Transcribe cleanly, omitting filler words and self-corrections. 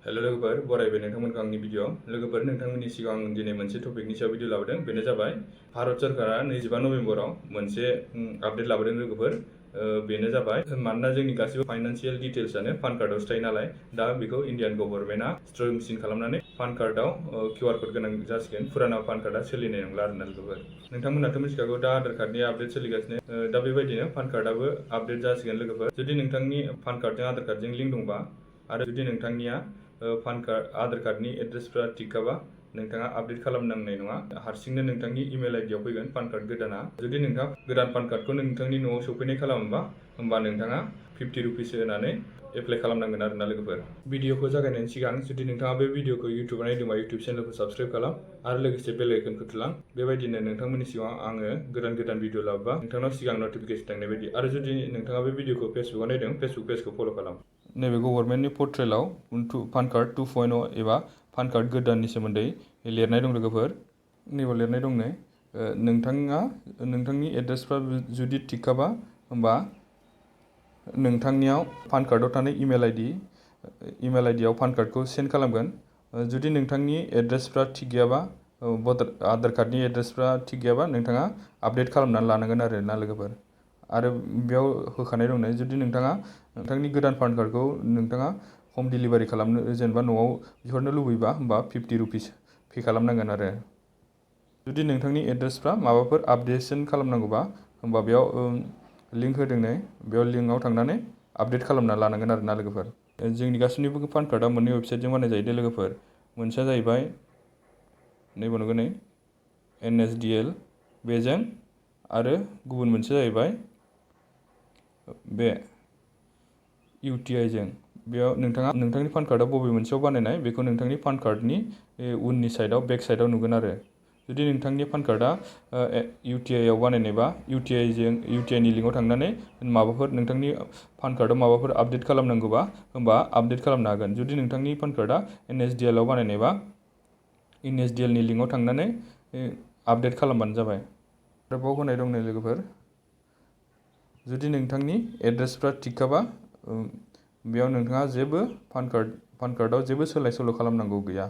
hello लोगोफोर बरायबाय नोंथांमोनखौ आंनि video लोगोफोर नोंथांमोननि सिगां आं दिनै मोनसे टपिकनि सायाव भिडिअ लाबोदों बेनो जाबाय भारत सरकारा 25 नभेम्बराव मोनसे आपडेट लाबोदों लोगोफोर बेनो जाबाय मानोना जोंनि गासिबो फाइनान्शियेल डिटेल्सआनो पान कार्डआवसो थायो नालाय दा बेखौ इन्डियान गभर्नमेन्टआ स्ट्रंसिन खालामनानै पान कार्डआव QR कड गोनां जासिगोन फुराना पान कार्डआ सोलिनाय नंला आरोना लोगोफोर नोंथांमोनाथ' मिथिखागौ दा आधार कार्डनि आपडेट सोलिगासिनो दा बेबायदिनो पान कार्डआबो आपडेट जासिगोन लोगोफोर जुदि नोंथांनि पान कार्डजों आधार कार्डजों लिंक दंबा आरो जुदि नोंथांनिया पान कार्ड आधार कार्डनि एड्रेसफ्रा थिगखाबा नोंथाङा आपडेट खालामनांनाय नङा हारसिंनो नोंथांनि इमेल आइडियाव फैगोन पान कार्ड गोदाना जुदि नोंथाङा गोदान पान कार्डखौ नोंथांनि न'आव सफैनाय खालामोबा होमबा नोंथाङा 50 रुपिस होनानै एप्लाइ खालामनांगोन आरोना लोगोफोर भिडिअखौ जागायनायनि सिगां जुदि नोंथाङा बे भिडिअखौ इउटिउबाव नायदोंबा इउटिउब चेनेलखौ साबस्क्राइब खालाम आरो लोगोसे बेल आइकनखौ थुलां बेबायदिनो नोंथांमोननि सिगाङाव आङो गोदान भिडिअ लाबोबा नोंथांनाव सिगां नटिफिकेसन थांनाय बायदि आरो जुदि नोंथाङा बे भिडिअखौ फेसबुकआव नायदों फेसबुक पेजखौ फल' खालाम नैबे गभर्नमेन्टनि पर्टेलाव पान कार्ड 2.0 एबा पान कार्ड गोदाननि सोमोन्दै लिरनाय दं लोगोफोर नैबाव लिरनाय दं नै नोंथाङा नोंथांनि एड्रेसफ्रा जुदि थिगखाबा होमबा नोंथांनियाव पान कार्डआव थानाय इमेल आइडियाव पान कार्डखौ सेन्ड खालामगोन जुदि नोंथांनि एड्रेसफ्रा थिग गैयाबा आधार कार्डनि एड्रेसफ्रा थिग गैयाबा नोंथाङा आपडेट खालामनानै लानांगोन आरो ना लोगोफोर आरो बेयाव होखानाय दं जुदि नोंथाङा नोंथांनि गोदान पान कार्डखौ नोंथाङा हम डिलिभारि खालामनो जेनेबा न'आव बिहरनो लुबैबा होमबा 50 रुपिस पे खालामनांगोन आरो जुदि नोंथांनि एड्रेसफ्रा माबाफोर आपडेशन खालामनांगौबा होमबा बेयाव लिंक होदों नै बेयाव लिंकआव थांनानै आपडेट खालामना लानांगोन आरो ना लोगोफोर जोंनि गासैनिबो पान कार्डआ मोननै वेबसाइटजों बानाय जायो दे लोगोफोर मोनसेया जाहैबाय नैबाव नुगोन नै NSDL बेजों आरो गुबुन मोनसेया जाहैबाय बे UTI जों बेयाव नोंथाङा नोंथांनि पान कार्डआ बबे मोनसेयाव बानायनाय बेखौ नोंथांनि पान कार्डनि उननि साइडआव बेक साइडआव नुगोन आरो जुदि नोंथांनि पान कार्डआ UTI आव बानायनायबा UTI नि लिंकआव थांनानै माबाफोर नोंथांनि पान कार्डआव माबाफोर आपडेट खालामनांगौबा होमबा आपडेट खालामनो हागोन जुदि नोंथांनि पान कार्डआ NSDL आव बानायनायबा NSDL नि लिंकआव थांनानै आपडेट खालामबानो जाबाय आरोबाव होनाय दं नै लोगोफोर जुदि नोंथांनि एड्रेसफ्रा थिगखाबा बेयाव नोंथाङा जेबो पान कार्डआव जेबो सोलाय सोल' खालामनांगौ गैया